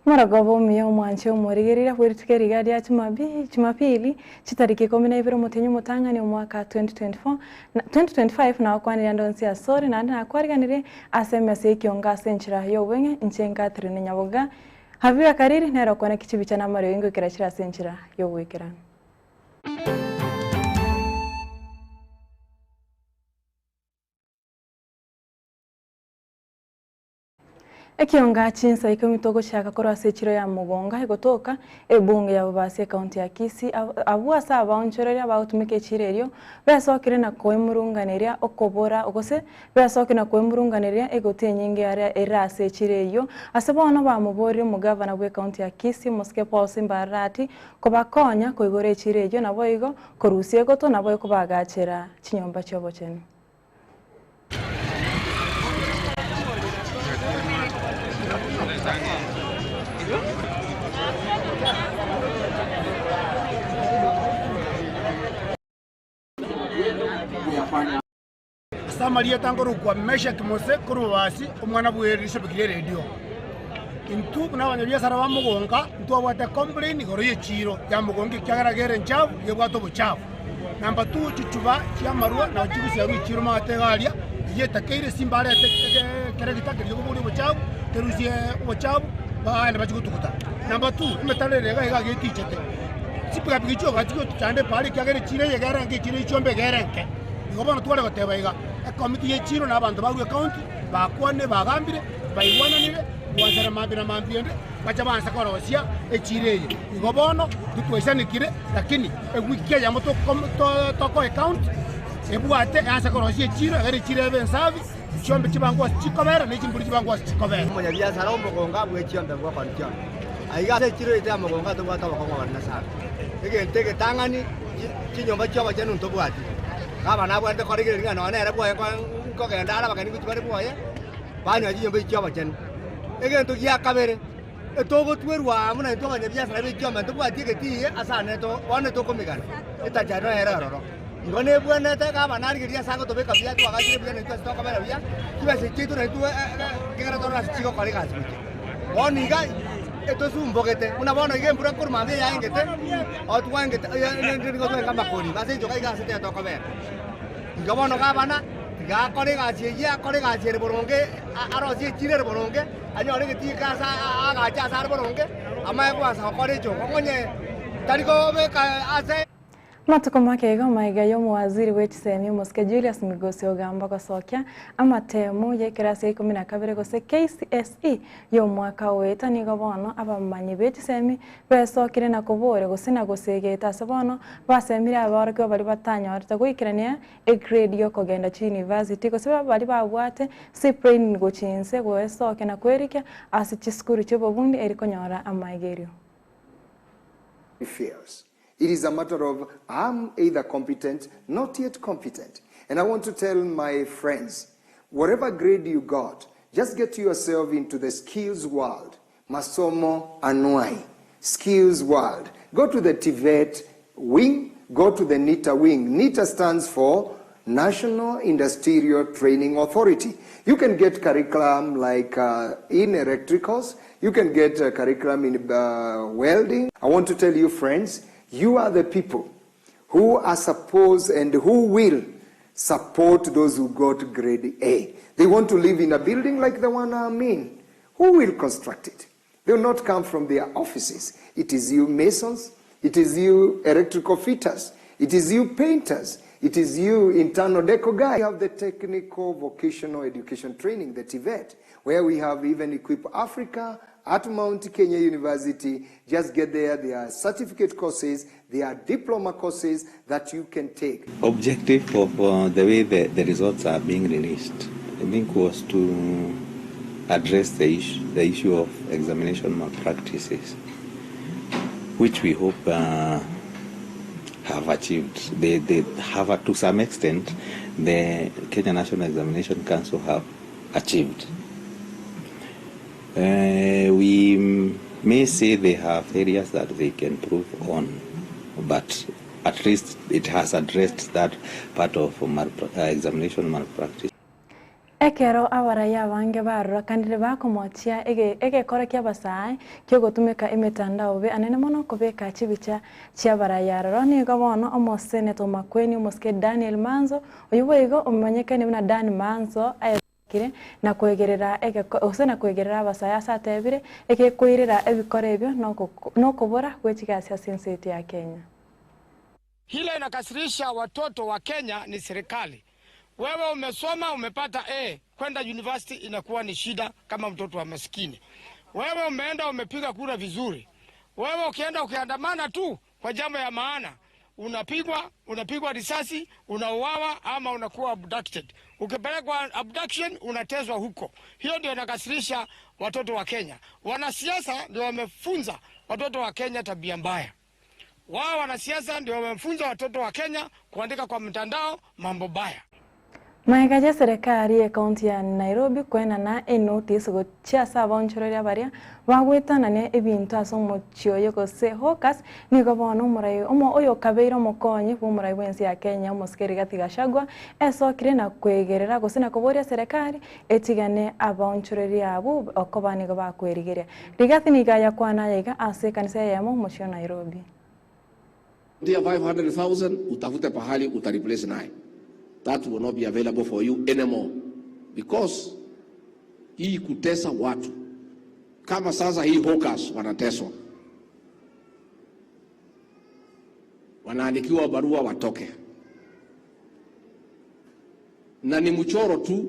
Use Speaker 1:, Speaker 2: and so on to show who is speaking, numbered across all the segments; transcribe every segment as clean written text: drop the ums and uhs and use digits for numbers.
Speaker 1: Omorogoba omuya omwanche omorigereria bw'erituko eri iga ria Jumapili, chitariki ikomi na ibere omotienyi omotang'ani omwaka 2024 na 2025 nagokwanire ande onsi asore naende nakwariganirie ase emesa y'ekiongo ase enchera y'obweng'e inche Catherine Nyaboga Habiba Kariri nere okwaneki chibicha na amariogi ngoikera chire ase enchera y'ogoikeranu. Ekionga chinsa ikomi togochiaka korwa ase echiro ya Mogonga egotoka ebunge ya Bobasi ekaunti ya Kisii abwo ase abaonchoreria bagotumeka echiro erio besokire na koemurunganeria okobora gose besokire na koemurunganeria egoti enyinge aria ere ase echiro eyio ase bono bamoborire omogavana bw'ekaunti ya Kisii Omosike Paul Simba Arati kobakonya koigora echiro eyio naboigo korusia egoto naboigo kobagachera chinyomba chi'obochenu.
Speaker 2: Ase amarieta nkorokwa Meshaki Mose korwa Bobasi, omwana bw'erisabiki ri'eredio. Intwe buna abanyabiasara ba Mogonga ntwabwate complain igoro y'echiiro ya Mogonga ekiagera gere enchafu gebwate obochafu. Number two chichuba chi'amarwa nabo chigosiarwa echiiro maate iga aria, eyio etakeire simba arete ekeregita keria gekoboria obochafu kerusie obochafu baande bachie gotuguta. Number two emetaro ere iga iga getichete, chipikapiki chioka chigochanda epaara ekiagera echiiro eye egere enke echiiro echiombe egere enke. Igo bono tware goteba iga, ekomiti y'echiiro na abanto barue ecounty bakwanire bagambire baigwananire gwanchera mambia na mambia ende bache baanse korosia echiiro eye. Igo bono titwaisanekire lakini ewiki eyemo tokoa ecounty ebwate eanse korosia echiiro egere echiiro ebe ensafi, chiombe chibangwe ase chikobera ne chimbori chibangwe ase chikobera.
Speaker 3: Omonyabiasara omogongo abue chiombe bw'okoni chionsi. Aiga ase echiro yaito ya mogongo tobwate obokong'u obonene sana. Egento egetang'ani, chinyomba chi'obochenu ntobwati. Gavana abwenerete korigereria ng'a nonya nere bwoye nkogenda are abageni gochia bare bwoye, banyore chinyomba echi chi'obochenu. Egento gia kabere, etogotwerwa amo naintwe abanyabiasara be chiombe ntobwati egetii ase ane to bono tokomigana, etacha nere ororo. Igo nebwenerete gavana arigererie ase agotobeka buya twagachire buya naintwe ase tokobera buya, chibesa echi chiaito naintwe ekero torore ase chigokora egasi gochia. Bono iga etosumbogete, buna bono iga embura korwa mambia yaengete, otwengete nigo twenga amakori ime ase enchoka iga ase tokobera. Igo bono gavana tiga akore egasi eyio akore egasi ere boronge arosie echiro ere boronge, anyore egetii ase agache ase are boronge, amanye koansa gokora echoko onye tari kobeka ase.
Speaker 1: Amatuko make igo amaiga y'omowaziri bw'echisemi omosike Julius Migosi ogamba gosokia amatemu y'ekerasi ya ikomi na kabere gose KCSE y'omwaka oeta nigo bono abamanyi b'echisemi besokire na koboria gose na gosegeta ase bono basemire abaorokigwa baria batanyorete goikerania egrade y'okogenda chiuniversity gose baria babwate C-plain gochia inse goesokia na kwerikia ase chisukuru chi'obobundi eri konyora amaigerio.
Speaker 4: Fears. It is a matter of I'm either competent, not yet competent. And I want to tell my friends, whatever grade you got, just get yourself into the skills world. Masomo anuai. Skills world. Go to the TVET wing, go to the NITA wing. NITA stands for National Industrial Training Authority. You can get curriculum like uh, in electricals, you can get a curriculum in uh, welding. I want to tell you, friends, you are the people who are supposed and who will support those who got grade A. They want to live in a building like the one I'm in. Who will construct it? They will not come from their offices. It is you masons, it is you electrical fitters, it is you painters, it is you internal deco guy. We have the technical vocational education training, the TVET, where we have even Equip Africa at Mount Kenya University. Just get there. There are certificate courses, there are diploma courses that you can take.
Speaker 5: Objective of uh, the way the, the results are being released, I think, was to address the issue, the issue of examination malpractices, which we hope uh, have achieved. They, they have, uh, to some extent, the Kenya National Examination Council have achieved. Uh, we may say they have areas that they can prove on, but at least it has addressed that part of malpra- uh, examination malpractice.
Speaker 1: Ekero abarai abange barorakanire bakomochia egekora ki'abasae ki'ogotumeka emetandao bobe anene mono kobeka chibicha chi'abarai aroro, nigo bono omoseneta o Makueni omosike Daniel Manzo, oyio boigo omonyekani buna Dan Manzo, aesokire na koegerera gose na koegerera abasae ase atebire, egekoirera ebikora ebio nokobora gwe chigasi ase ense yaito ya Kenya.
Speaker 6: Ile inakasirisha watoto wa Kenya ni serikali. Wewe umesoma umepata A, kwenda university inakuwa ni shida kama mtoto wa maskini. Wewe umeenda umepiga kura vizuri. Wewe ukienda ukiandamana tu kwa jambo ya maana unapigwa, unapigwa risasi, unauawa ama unakuwa abducted. Ukipelekwa abduction unatezwa huko. Hiyo ndio inakasirisha watoto wa Kenya. Wanasiasa ndio wamefunza watoto wa Kenya tabia mbaya. Wao wanasiasa ndio wamefunza watoto wa Kenya kuandika kwa mtandao mambo baya.
Speaker 1: Magega y'eserekari y'ecounty ya Nairobi koenana enotice gochia ase abaonchoreria baria bagoetanania ebinto ase omochie oyo gose hawkers, nigo bono omorai omo oyokabeire omokonyi bw'omorai bw'ense ya Kenya omosike Rigathi Gachagua esokire na koegerera gose na koboria serekari etigane abaonchoreria abwo okoba nigo bakwerigeria. Rigathi nigo ayakwana aya iga ase ekanisa eyemo omochie o Nairobi.
Speaker 7: Tia 500,000 utafute pahali uta replace naye. That will not be available for you anymore because hii kutesa watu kama sasa hii hawkers wanateswa, wanaandikiwa barua watoke, na ni mchoro tu.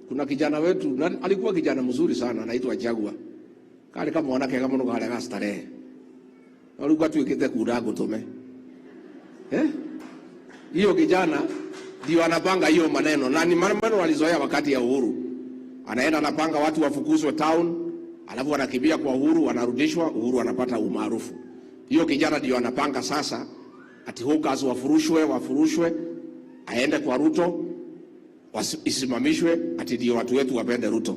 Speaker 7: Kuna kijana wetu na, alikuwa kijana mzuri sana anaitwa Jagua kari kamwana kega muno karia ga starehe no riu gatuikite kura ngutume eh? Hiyo kijana ndio anapanga hiyo maneno na ni maneno alizoea wakati ya Uhuru. Anaenda anapanga watu wafukuzwe town, alafu wanakimbia kwa Uhuru, wanarudishwa, Uhuru anapata umaarufu. Hiyo kijana ndio anapanga sasa ati hawkers wafurushwe, wafurushwe, aende kwa Ruto isimamishwe, ati ndio watu wetu wapende Ruto.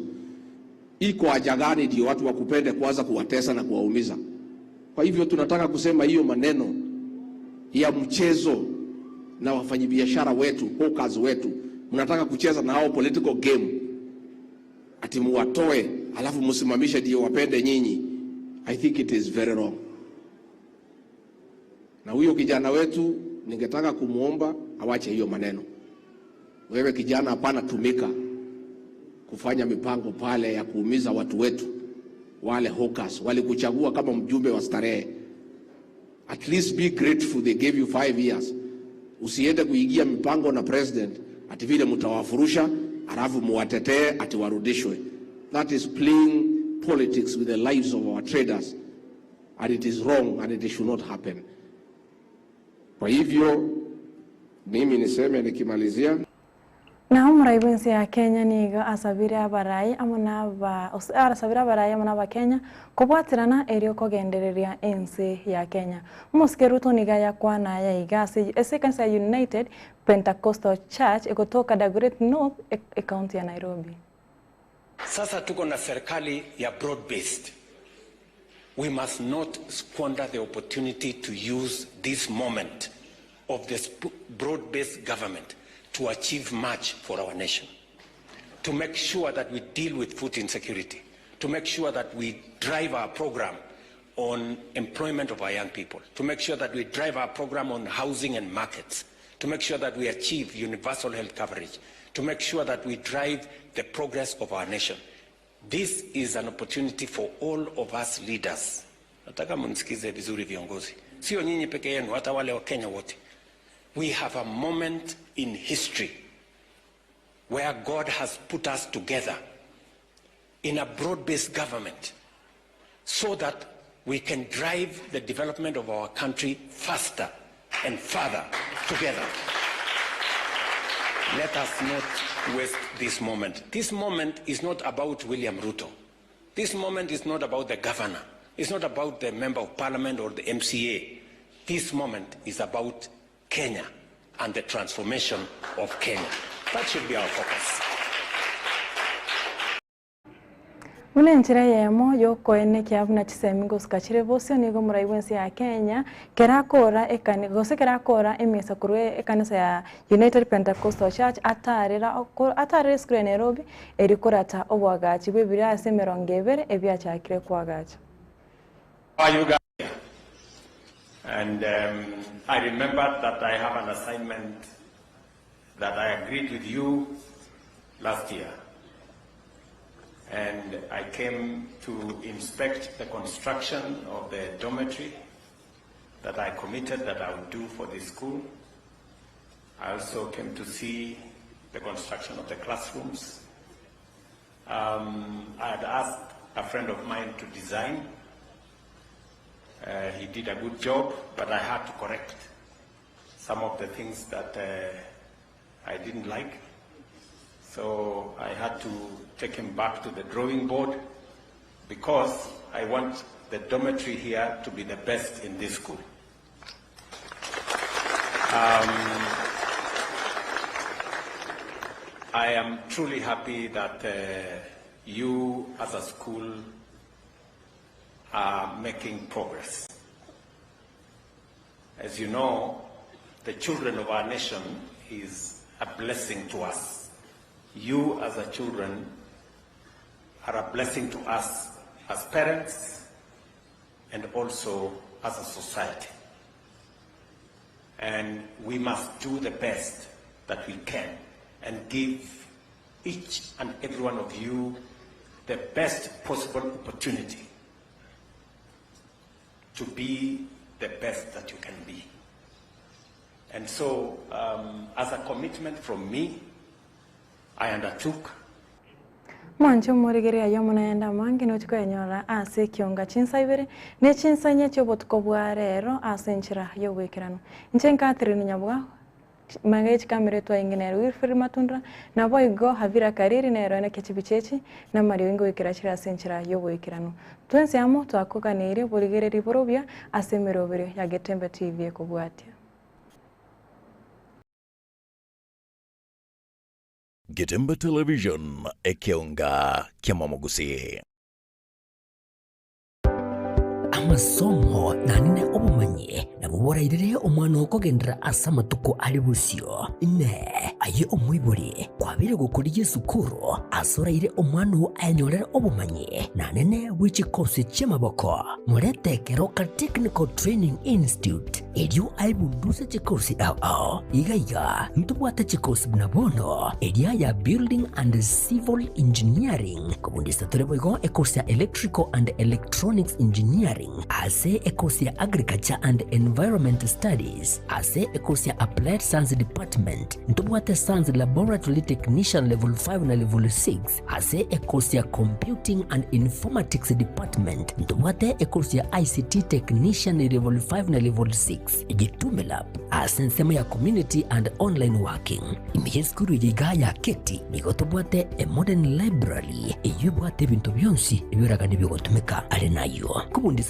Speaker 7: Iko haja gani ndio watu wakupende kwanza kuwatesa na kuwaumiza? Kwa hivyo tunataka kusema hiyo maneno ya mchezo na wafanyabiashara wetu, hawkers wetu, mnataka kucheza na hao political game ati muwatoe alafu msimamishe ndio wapende nyinyi. I think it is very wrong. Na huyo kijana wetu ningetaka kumuomba awache hiyo maneno. Wewe kijana, hapana tumika kufanya mipango pale ya kuumiza watu wetu wale hawkers walikuchagua kama mjumbe wa starehe. At least be grateful they gave you 5 years. Usiende kuingia mipango na president ati vile mtawafurusha alafu muwatetee ati warudishwe. That is playing politics with the lives of our traders and it is wrong and it should not happen. Kwa hivyo mimi niseme nikimalizia,
Speaker 1: Na omorai bw'ense ya Kenya nigo asabire abarai amo naba arasabire abarai amo n'Abakenya kobwaterana erio kogendereria ense ya Kenya. Omosike Ruto nigo ayakwana aya iga ase ase ekanisa ya United Pentecostal Church egotoka Dagoretti North ecounty ya Nairobi.
Speaker 8: Sasa tuko na serikali ya broad based. We must not squander the opportunity to use this moment of this broad based government to achieve much for our nation. To make sure that we deal with food insecurity, to make sure that we drive our program on employment of our young people, to make sure that we drive our program on housing and markets, to make sure that we achieve universal health coverage, to make sure that we drive the progress of our nation. This is an opportunity for all of us leaders. Nataka mnisikize vizuri viongozi, sio nyinyi peke yenu, hata wale wa Kenya wote. We have a moment in history where God has put us together in a broad-based government so that we can drive the development of our country faster and further together. Let us not waste this moment. This moment is not about William Ruto. This moment is not about the governor. It's not about the member of parliament or the MCA. This moment is about Kenya and the transformation of Kenya. That should be our focus.
Speaker 1: Buna enchera eyemo y'okoenekia buna chisemi ngosuka chire bosio nigo omorai bw'ense ya Kenya kerakora ekani gose kerakora emisa korwa ekanisa ya United Pentecostal Church atarera atarera esukuru ya Nairobi eri korata oboagachi bw'ebirasi emerongo ebere ebiachakire koagacha.
Speaker 8: How are you guys here? And um, I remembered that I have an assignment that I agreed with you last year. And I came to inspect the construction of the dormitory that I committed that I would do for the school. I also came to see the construction of the classrooms. Um, I had asked a friend of mine to design. Uh, he did a good job, but I had to correct some of the things that uh, I didn't like. So I had to take him back to the drawing board because I want the dormitory here to be the best in this school. Um, I am truly happy that uh, you as a school are making progress. As you know, the children of our nation is a blessing to us. You as a children are a blessing to us as parents and also as a society. And we must do the best that we can and give each and every one of you the best possible opportunity to be the best that you can be. And so, um, as a commitment from me, I undertook
Speaker 1: Mwanche omorigereria aye omonayande amange nochie koyenyora ase ekionga chinsa ibere ne chinsa inye chi'obotuko bwa rero ase enchera y'ogoikeranu. Inche Catherine Nyabwa, magega ye chikamera etwainge nere Wilfred Matundura, naboigo Havira Kariri nere oenekia chibicha echi namariogi ngoikera chire ase enchera y'ogoikeranu. Twensi amo twakoganeirie oborigereria borobia ase emeroberio ya Getembe TV ekobwatia.
Speaker 9: Getembe Television, ekeonga ki'amamogusii.
Speaker 10: Amasomo nanene obomanyi nabwo borairere omwana oo kogenderera ase amatuko are bosio. Inee! Aye omoibori, kwabeire gokorigia esukuru ase oraire omwana oo ayenyorere obomanyi nanene bwe chikosi chi'amaboko? Morete Keroka Technical Training Institute erio aebunduse chikosi ao ao. Iga iga ntobwate chikosi buna bono eria ya Building and Civil Engineering, kobundisa tore boigo ekosi ya Electrical and Electronics Engineering, ase ekosi ya Agriculture and Environment Studies, ase ekosi ya Applied Science Department, ntobwate Science Laboratory Technician Level 5 na Level 6, Ase ekosi ya Computing and Informatics Department ntobwate ekosi ya ICT Technician Level 5 na Level 6, Gitume Lab ase ensemo ya Community and Online Working. Ime y'esukuru eye igaa ya Keti nigo tobwate a modern library eyio ebwate ebinto bionsi ebioraganie biogotumeka are nayio kobundisa.